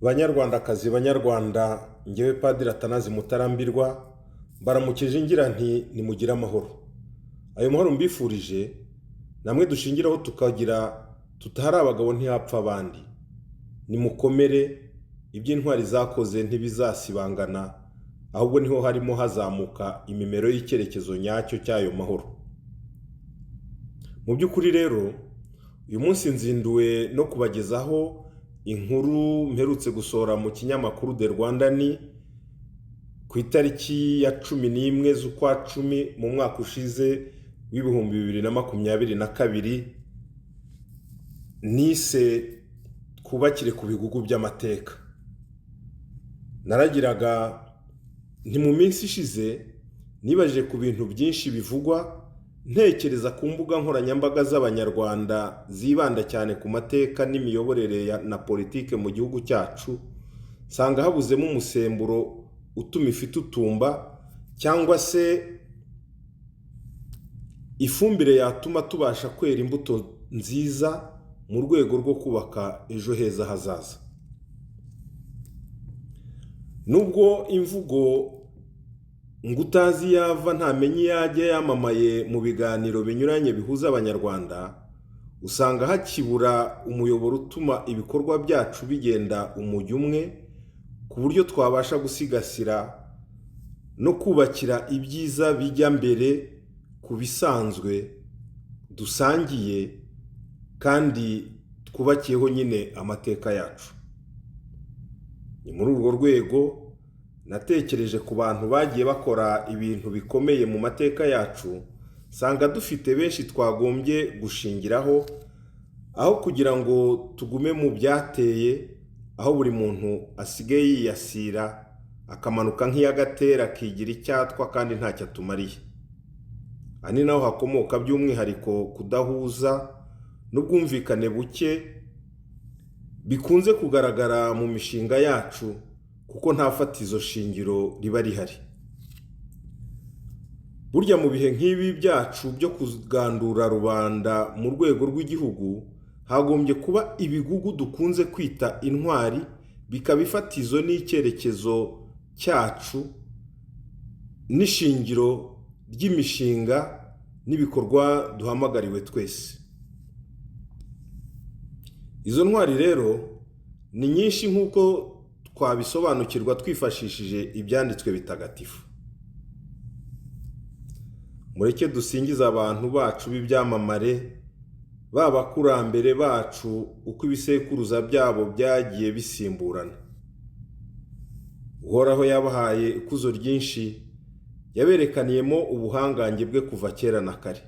Banyarwandakazi, Banyarwanda, ngewe Padiri Atanazi Mutarambirwa mbaramukije ngira nti: nimugire amahoro. Ayo mahoro mbifurije namwe dushingiraho tukagira tutahari abagabo ntihapfa abandi. Nimukomere, ibyo intwari zakoze ntibizasibangana, ahubwo niho harimo hazamuka imimero y'icyerekezo nyacyo cy'ayo mahoro. Mu by'ukuri rero, uyu munsi nzinduwe no kubagezaho inkuru mperutse gusohora mu kinyamakuru The Rwandan ku itariki ya 11 z'ukwa 10 mu mwaka ushize w'2022, nise "Twubakire ku bigugu by'amateka". Naragiraga nti: mu minsi ishize nibajije ku bintu byinshi bivugwa, ntekereza ku mbuga nkoranyambaga z'Abanyarwanda zibanda cyane ku mateka n'imiyoborere na politike mu gihugu cyacu, nsanga habuzemo umusemburo utuma ifu itutumba cyangwa se ifumbire yatuma tubasha kwera imbuto nziza mu rwego rwo kubaka ejo heza hazaza. Nubwo imvugo ngo "utazi iyo ava ntamenya iyo ajya" yamamaye mu biganiro binyuranye bihuza Abanyarwanda, usanga hakibura umuyoboro utuma ibikorwa byacu bigenda umujyo umwe, ku buryo twabasha gusigasira no kubakira ibyiza bijya mbere ku bisanzwe dusangiye kandi twubakiyeho nyine amateka yacu. Ni muri urwo rwego natekereje ku bantu bagiye bakora ibintu bikomeye mu mateka yacu, nsanga dufite benshi twagombye gushingiraho, aho kugira ngo tugume mu byateye, aho buri muntu asigaye yiyasira akamanuka nk'iyagatera, akigira icyatwa kandi ntacyo atumariye. Aha ni naho hakomoka by'umwihariko kudahuza n'ubwumvikane buke bikunze kugaragara mu mishinga yacu, kuko nta fatizo shingiro riba rihari. Burya mu bihe nk'ibi byacu byo kugandura rubanda mu rwego rw'igihugu, hagombye kuba ibigugu dukunze kwita intwari, bikaba ifatizo n'icyerekezo cyacu n'ishingiro ry'imishinga n'ibikorwa duhamagariwe twese. Izo ntwari rero ni nyinshi, nk'uko twabisobanukirwa twifashishije Ibyanditswe Bitagatifu. Mureke dusingize abantu bacu b'ibyamamare, b'abakurambere bacu, uko ibisekuruza byabo byagiye bisimburana. Uhoraho yabahaye ikuzo ryinshi, yaberekaniyemo ubuhangange bwe kuva kera na kare.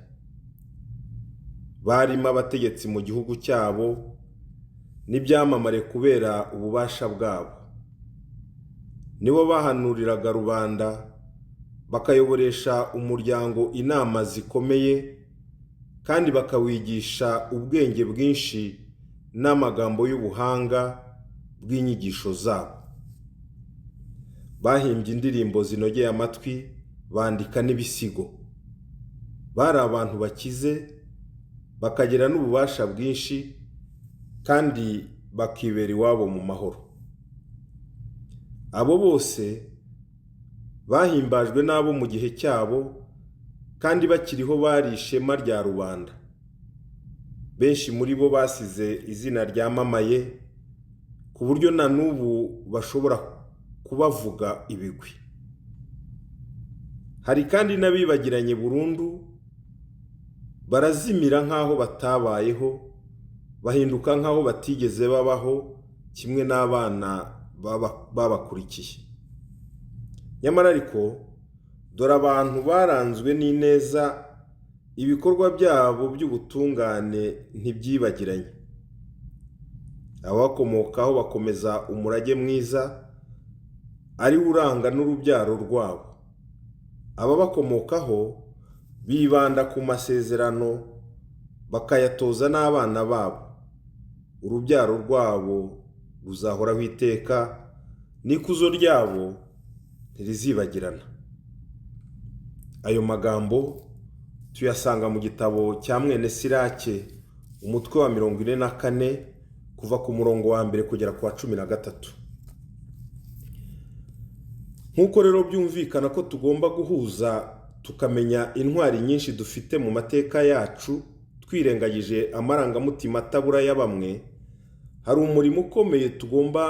Barimo abategetsi mu gihugu cyabo n'ibyamamare kubera ububasha bwabo. Nibo bahanuriraga rubanda, bakayoboresha umuryango inama zikomeye, kandi bakawigisha ubwenge bwinshi n'amagambo y'ubuhanga bw'inyigisho zabo. Bahimbye indirimbo zinogeye amatwi, bandika n'ibisigo. Bari abantu bakize, bakagira n'ububasha bwinshi, kandi bakibera iwabo mu mahoro. Abo bose bahimbajwe n'abo mu gihe cyabo, kandi bakiriho bari ishema rya rubanda. Benshi muri bo basize izina ryamamaye, ku buryo na n'ubu bashobora kubavuga ibigwi. Hari kandi n'abibagiranye burundu, barazimira nk'aho batabayeho, bahinduka nk'aho batigeze babaho, kimwe n'abana babakurikiye. Nyamara ariko dore abantu baranzwe n'ineza, ibikorwa byabo by'ubutungane ntibyibagiranye. Ababakomokaho bakomeza umurage mwiza ari wo uranga n'urubyaro rwabo. Ababakomokaho bibanda ku masezerano, bakayatoza n'abana babo. Urubyaro rwabo ruzahoraho iteka, n'ikuzo ryabo ntirizibagirana. Ayo magambo tuyasanga mu gitabo cya Mwene Sirake, umutwe wa 44, kuva ku murongo wa 1 kugera ku wa 13. Nk'uko rero byumvikana ko tugomba guhuza tukamenya intwari nyinshi dufite mu mateka yacu, twirengagije amarangamutima atabura ya bamwe, hari umurimo ukomeye tugomba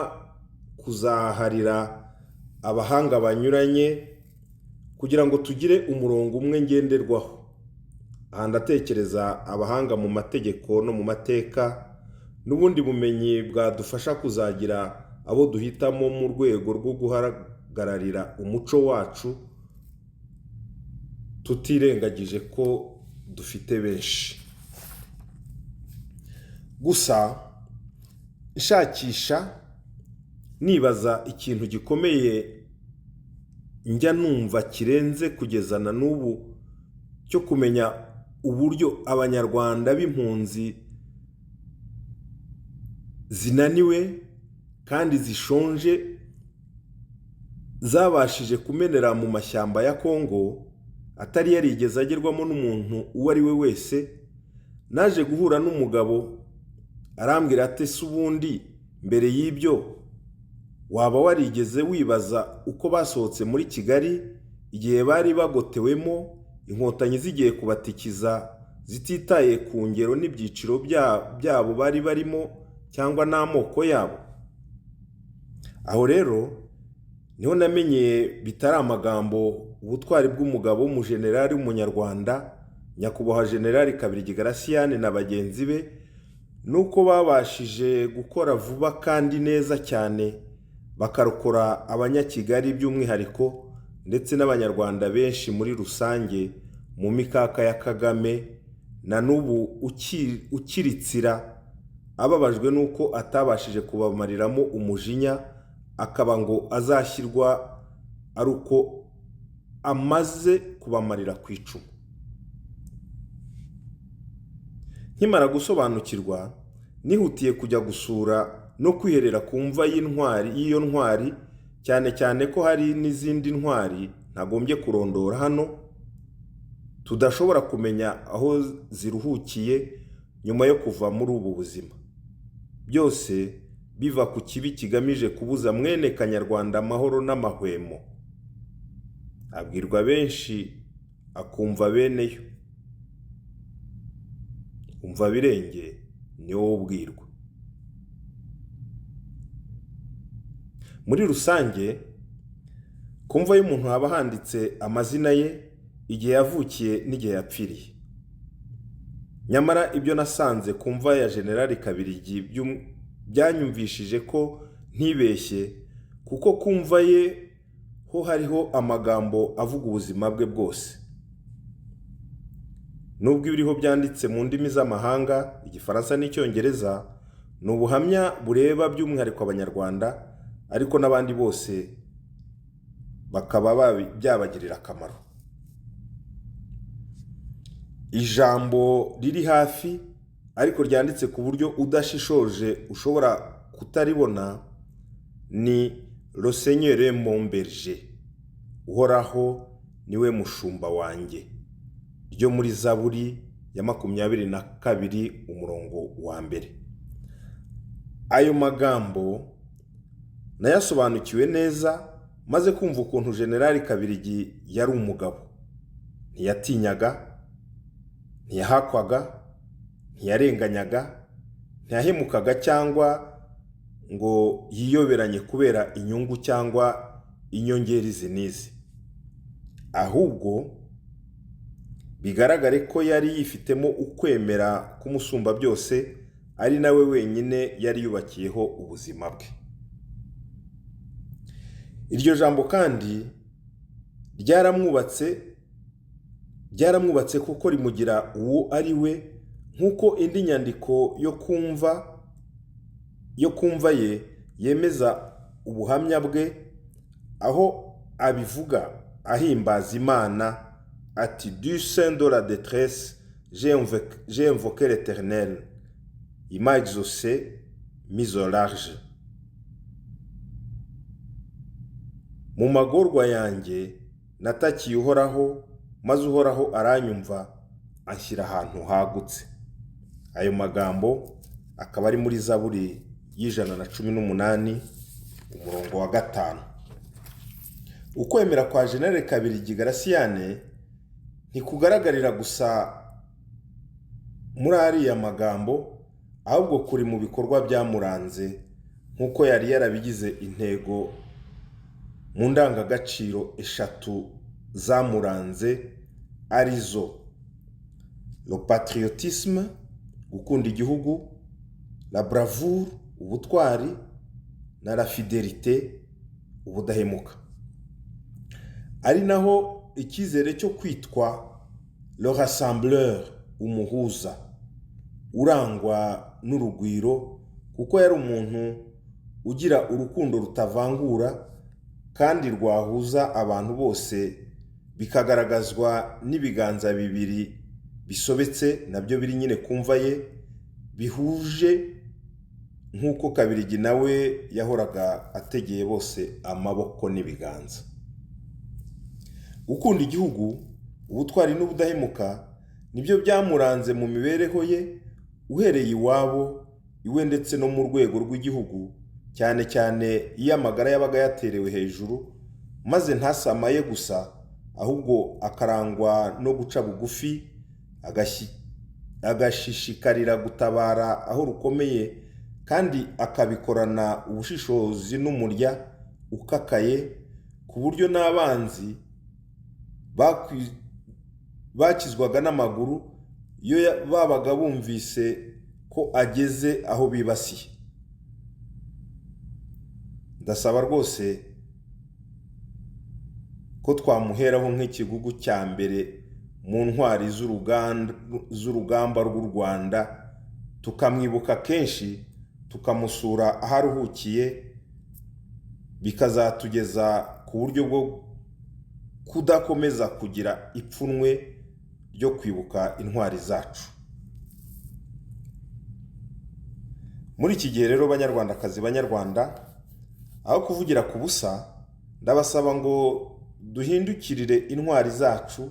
kuzaharira abahanga banyuranye kugira ngo tugire umurongo umwe ngenderwaho. Aha ndatekereza abahanga mu mategeko no mu mateka n'ubundi bumenyi bwadufasha kuzagira abo duhitamo mu rwego rwo guhagararira umuco wacu, tutirengagije ko dufite benshi. Gusa nshakisha nibaza ikintu gikomeye njya numva kirenze kugeza na n'ubu cyo kumenya uburyo Abanyarwanda b'impunzi zinaniwe kandi zishonje zabashije kumenera mu mashyamba ya Kongo atari yarigeze agerwamo n'umuntu uwo ari we wese. Naje guhura n'umugabo arambwira ati: "Se ubundi mbere y'ibyo waba warigeze wibaza uko basohotse muri Kigali igihe bari bagotewemo, Inkotanyi zigiye kubatikiza, zititaye ku ngero n'ibyiciro byabo bari barimo cyangwa n'amoko yabo?" Aho rero niho namenyeye bitari amagambo ubutwari bw'umugabo w'umujenerali w'Umunyarwanda, Nyakubahwa Jenerali Kabirigi Garasiyani na bagenzi be, nuko babashije gukora vuba kandi neza cyane, bakarokora Abanyakigali by'umwihariko ndetse n'Abanyarwanda benshi muri rusange mu mikaka ya Kagame, na n'ubu ukiritsira ababajwe n'uko atabashije kubamariramo umujinya, akaba ngo azashyirwa ari uko amaze kubamarira ku icumu. Nkimara gusobanukirwa, nihutiye kujya gusura no kwiherera ku mva y'intwari y'iyo ntwari, cyane cyane ko hari n'izindi ntwari ntagombye kurondora hano tudashobora kumenya aho ziruhukiye nyuma yo kuva muri ubu buzima. Byose biva ku kibi kigamije kubuza mwene Kanyarwanda amahoro n'amahwemo. Abwirwa benshi akumva beneyo. Umva birenge ni wowe ubwirwa. Muri rusange, ku mva y'umuntu haba handitse amazina ye, igihe yavukiye n'igihe yapfiriye. Nyamara ibyo nasanze ku mva ya Jenerali Kabirigi byanyumvishije ko ntibeshye, kuko ku mva ye ho hariho amagambo avuga ubuzima bwe bwose. Nubwo ibiriho byanditse mu ndimi z'amahanga, Igifaransa n'Icyongereza, ni ubuhamya bureba by'umwihariko Abanyarwanda, ariko n'abandi bose bakaba byabagirira akamaro. Ijambo riri hafi ariko ryanditse ku buryo udashishoje ushobora kutaribona ni Le Seigneur est mon berger, Uhoraho niwe mushumba wanjye, ryo muri Zaburi ya 22 umurongo wa 1. Ayo magambo nayasobanukiwe neza maze kumva ukuntu Jenerali Kabirigi yari umugabo. Ntiyatinyaga, ntiyahakwaga, ntiyarenganyaga, ntiyahemukaga cyangwa ngo yiyoberanye kubera inyungu cyangwa inyongera izi n'izi. Ahubwo bigaragare ko yari yifitemo ukwemera k'umusumba byose, ari nawe wenyine yari yubakiyeho ubuzima bwe. Iryo jambo kandi ryaramwubatse kuko rimugira uwo ari we, nk'uko indi nyandiko yo kumva ye yemeza ubuhamya bwe, aho abivuga ahimbaza Imana ati: "Du sein de la détresse j'ai invoqué l'Éternel, il m'a exaucé, mis au large." Mu magorwa yanjye natakiye Uhoraho, maze Uhoraho aranyumva anshyira ahantu hagutse. Ayo magambo akaba ari muri Zaburi y'118 umurongo wa 5. Ukwemera kwa Jenerali Kabiligi Garasiyane ntikugaragarira gusa muri ariya magambo, ahubwo kuri mu bikorwa byamuranze nk'uko yari yarabigize intego mu ndangagaciro eshatu zamuranze, arizo: le patriotisme, gukunda igihugu, la bravoure, ubutwari, na la fidélité, ubudahemuka. Ari naho icyizere cyo kwitwa le rassembleur, umuhuza urangwa n'urugwiro, kuko yari umuntu ugira urukundo rutavangura kandi rwahuza abantu bose, bikagaragazwa n'ibiganza bibiri bisobetse nabyo biri nyine ku mva ye bihuje, nk'uko Kabiligi nawe yahoraga ategeye bose amaboko n'ibiganza. Gukunda igihugu, ubutwari n'ubudahemuka nibyo byamuranze mu mibereho ye, uhereye iwabo iwe ndetse no mu rwego rw'igihugu, cyane cyane iyo amagara yabaga yaterewe hejuru, maze ntasamaye gusa, ahubwo akarangwa no guca bugufi, agashishikarira gutabara aho rukomeye, kandi akabikorana ubushishozi n'umurya ukakaye, ku buryo n'abanzi bakizwaga n'amaguru iyo babaga bumvise ko ageze aho bibasiye. Ndasaba rwose ko twamuheraho nk'ikigugu cya mbere mu ntwari z'urugamba rw'u Rwanda, tukamwibuka kenshi, tukamusura aho aruhukiye, bikazatugeza ku buryo bwo kudakomeza kugira ipfunwe ryo kwibuka intwari zacu. Muri iki gihe rero, Banyarwandakazi, Banyarwanda, aho kuvugira ku busa, ndabasaba ngo duhindukirire intwari zacu,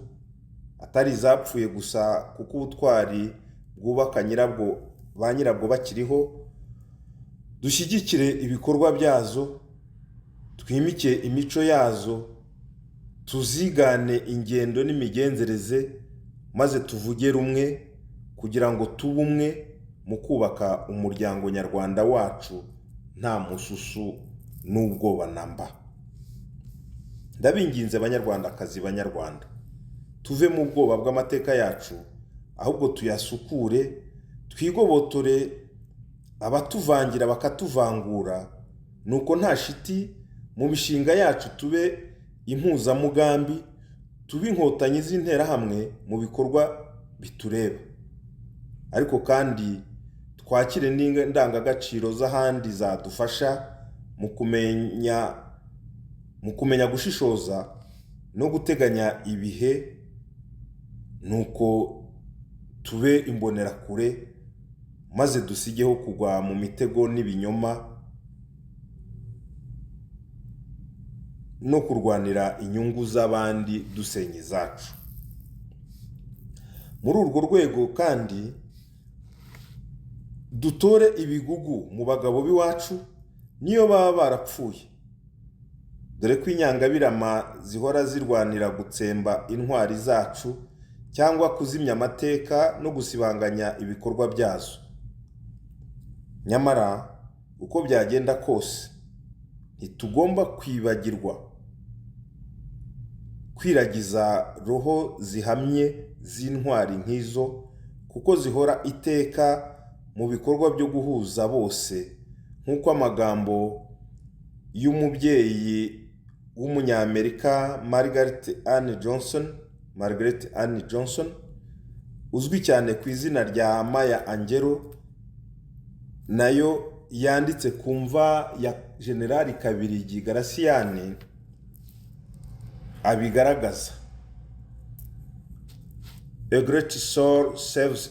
atari izapfuye gusa, kuko ubutwari bwubaka nyirabwo ba nyirabwo bakiriho. Dushyigikire ibikorwa byazo, twimike imico yazo, tuzigane ingendo n'imigenzereze, maze tuvuge rumwe kugira ngo tube umwe mu kubaka umuryango nyarwanda wacu nta mususu n'ubwoba na mba. Ndabinginze, Banyarwandakazi, Banyarwanda, tuve mu bwoba bw'amateka yacu, ahubwo tuyasukure, twigobotore abatuvangira bakatuvangura, nuko nta shiti mu mishinga yacu tube impuzamugambi, tube Inkotanyi z'Interahamwe mu bikorwa bitureba, ariko kandi twakire n'indangagaciro z'ahandi zadufasha mu kumenya gushishoza no guteganya ibihe, nuko tube imbonerakure, maze dusigeho kugwa mu mitego n'ibinyoma no kurwanira inyungu z'abandi dusenya izacu. Muri urwo rwego kandi, dutore ibigugu mu bagabo b'iwacu niyo baba barapfuye, dore ko inyangabirama zihora zirwanira gutsemba intwari zacu cyangwa kuzimya amateka no gusibanganya ibikorwa byazo. Nyamara uko byagenda kose, ntitugomba kwibagirwa kwiragiza roho zihamye z'intwari nk'izo, kuko zihora iteka mu bikorwa byo guhuza bose, nk'uko amagambo y'umubyeyi w'Umunyamerika Margaret Ann Johnson, uzwi cyane ku izina rya Maya Angelou, nayo yanditse ku mva ya Generali Kabiligi Garasiyani, abigaragaza: "A great soul serves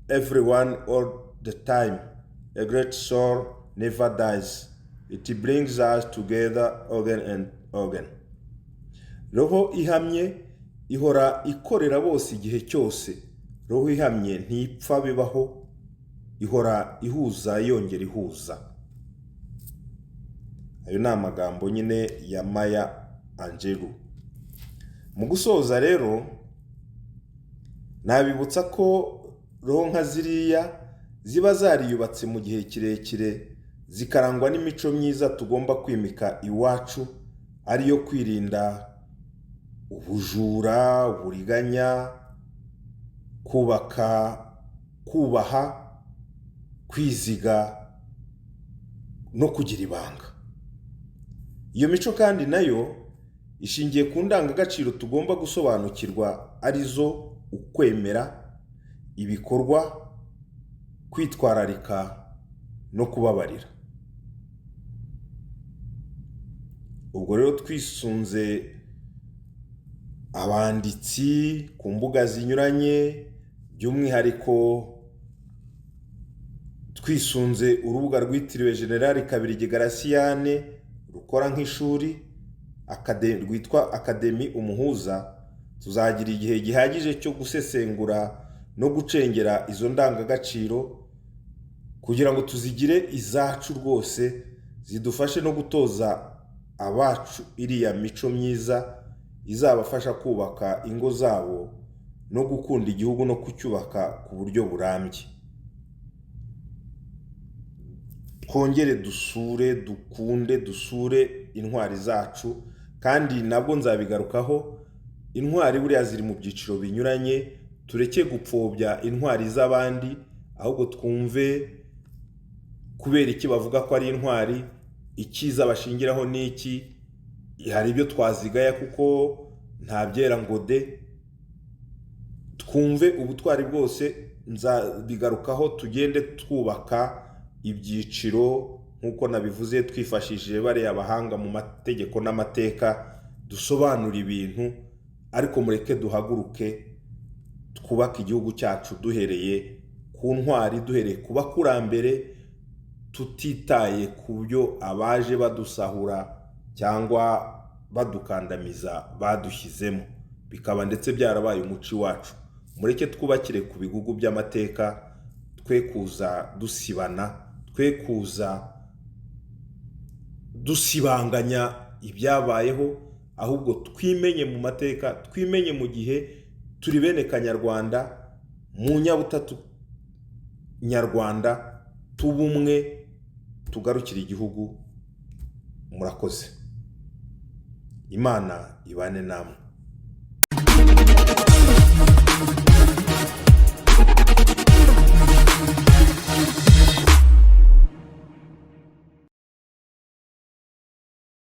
everyone all the time. A great soul never dies. It brings us together again and again." Roho ihamye ihora ikorera bose igihe cyose. Roho ihamye ntipfa bibaho, ihora ihuza, yongera ihuza. Ayo ni amagambo nyine ya Maya Angelou. Mu gusoza rero, nabibutsa ko roho nka ziriya ziba zariyubatse mu gihe kirekire, zikarangwa n'imico myiza tugomba kwimika iwacu, ariyo kwirinda ubujura, uburiganya, kubaka, kubaha, kwiziga no kugira ibanga. Iyo mico kandi nayo ishingiye ku ndangagaciro tugomba gusobanukirwa, arizo ukwemera, ibikorwa, kwitwararika no kubabarira. Ubwo rero twisunze abanditsi ku mbuga zinyuranye, by'umwihariko twisunze urubuga rwitiriwe Generali Kabiligi Garasiyane rukora nk'ishuri rwitwa Akademi Umuhuza, tuzagira igihe gihagije cyo gusesengura no gucengera izo ndangagaciro kugira ngo tuzigire izacu rwose, zidufashe no gutoza abacu iriya mico myiza izabafasha kubaka ingo zabo no gukunda igihugu no kucyubaka ku buryo burambye. Twongere dusure, dukunde, dusure intwari zacu, kandi nabwo nzabigarukaho. Intwari buriya ziri mu byiciro binyuranye, tureke gupfobya intwari z'abandi, ahubwo twumve kubera iki bavuga ko ari intwari, icyiza bashingiraho ni iki, hari ibyo twazigaya kuko nta byera ngo de. Twumve ubutwari bwose, nzabigarukaho, tugende twubaka ibyiciro nk'uko nabivuze, twifashishije bariya abahanga mu mategeko n'amateka, dusobanura ibintu, ariko mureke duhaguruke twubake igihugu cyacu duhereye ku ntwari, duhereye ku bakurambere, tutitaye ku byo abaje badusahura cyangwa badukandamiza badushyizemo, bikaba ndetse byarabaye umuco wacu. Mureke twubakire ku bigugu by'amateka, twe kuza dusibana, twe kuza dusibanganya ibyabayeho, ahubwo twimenye mu mateka, twimenye mu gihe turi bene Kanyarwanda, mu nyabutatu nyarwanda, tube umwe, tugarukire igihugu. Murakoze, Imana ibane namwe.